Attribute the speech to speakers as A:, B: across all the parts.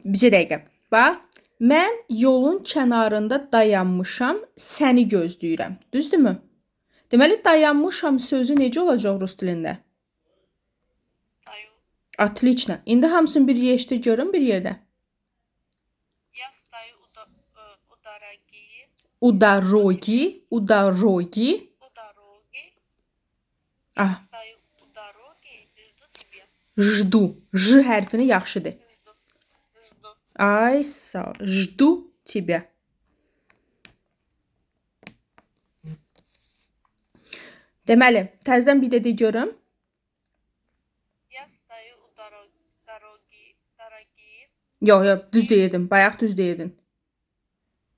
A: Bir dəqiqə. Bax, mən yolun kənarında dayanmışam, səni gözləyirəm. Düzdürmü? Deməli, dayanmışam sözü necə olacaq rus dilində?
B: Стою.
A: Отлично. İndi hamısını bir yeşdir görün bir yerdə.
B: Я стою у дороги.
A: U дороги, u дороги.
B: У дороги.
A: Ah,
B: Стою у дороги. Жду тебя.
A: жду. Ж hərfini yaxşı de.
B: Жду. Жду.
A: Ay, sağ ol. Жду тебя. Deməli, təzədən bir də de görüm.
B: Я стою у дороги. Дороги.
A: Yox, yox, düz deyirdim. Bayaq düz deyirdin.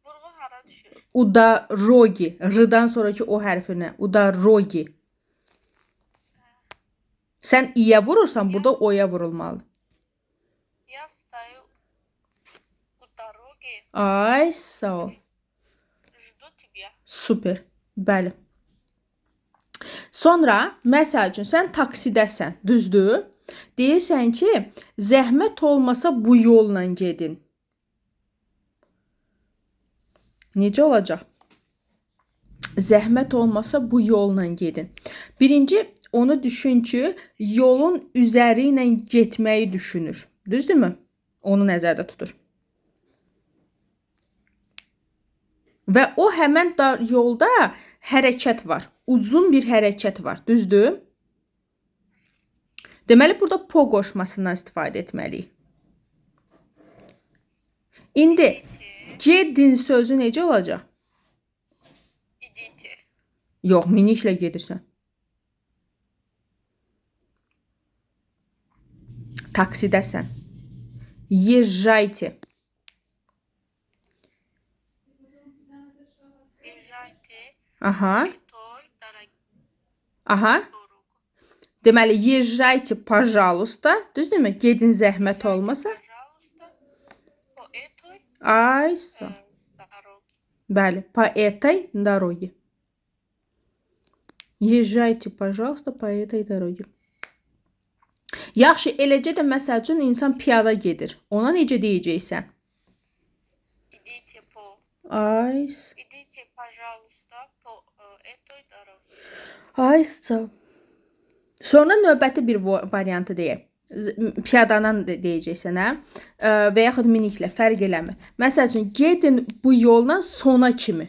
B: Vurğu hara düşür?
A: U дороги. R-dan sonrakı o hərfinə. U дороги. Sən i-yə vurursan, burada o-ya vurulmalıdır.
B: Я стою у дороги.
A: Ay, sağ ol.
B: Жду тебя.
A: Super. Bəli. Sonra, məsəl üçün, sən taksidəsən, düzdür? Deyirsən ki, zəhmət olmasa bu yolla gedin. Necə olacaq? Zəhmət olmasa bu yolla gedin. Birinci, onu düşün ki, yolun üzəri ilə getməyi düşünür. Düzdürmü? Onu nəzərdə tutur. Və o həmən da yolda hərəkət var. Uzun bir hərəkət var. Düzdür? Deməli, burada po qoşmasından istifadə etməliyik. İndi gedin sözü necə olacaq?
B: Идите.
A: Yox, miniklə gedirsən. Taksidəsən. Езжайте.
B: Езжайте
A: Aha.
B: той дороги.
A: Aha.
B: Дорогу.
A: Deməli, езжайте, пожалуйста. Düzdürmü? Gedin zəhmət olmasa.
B: Пожалуйста, по этой
A: Ay, sağ.
B: Дороге.
A: Bəli, по этой дороге. Езжайте, пожалуйста, по этой дороге. Yaxşı, eləcə də məsəl üçün insan piyada gedir. Ona necə deyəcəksən?
B: Идите по
A: Ay,
B: Идите, пожалуйста, по этой дороге.
A: ay, sağ. Sonra növbəti bir variantı deyək. Piyadadan deyəcəksən, hə? Və yaxud miniklə fərq eləmir. Məsəl üçün, gedin bu yolla sona kimi.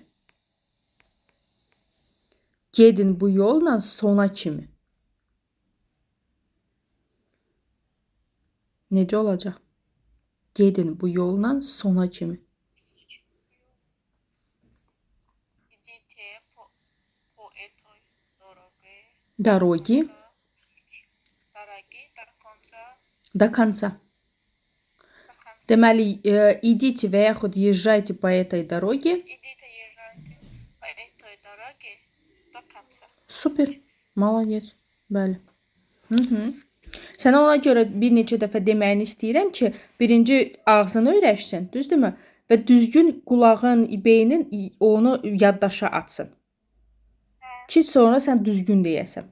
A: Gedin bu yolla sona kimi. Necə olacaq? Gedin bu yolla sona kimi.
B: Идите по этой дороге.
A: Дороги
B: Дороги до конца.
A: до конца.
B: До конца.
A: Deməli, идите və yaxud езжайте по этой дороге.
B: Идите, езжайте по этой дороге до конца.
A: Super. Молодец. Bəli. Hı -hı. Sənə ona görə bir neçə dəfə deməyini istəyirəm ki, birinci ağzını öyrəşsin, düzdürmü? Və düzgün qulağın, beynin onu yaddaşa atsın. Ki sonra sən düzgün deyəsən.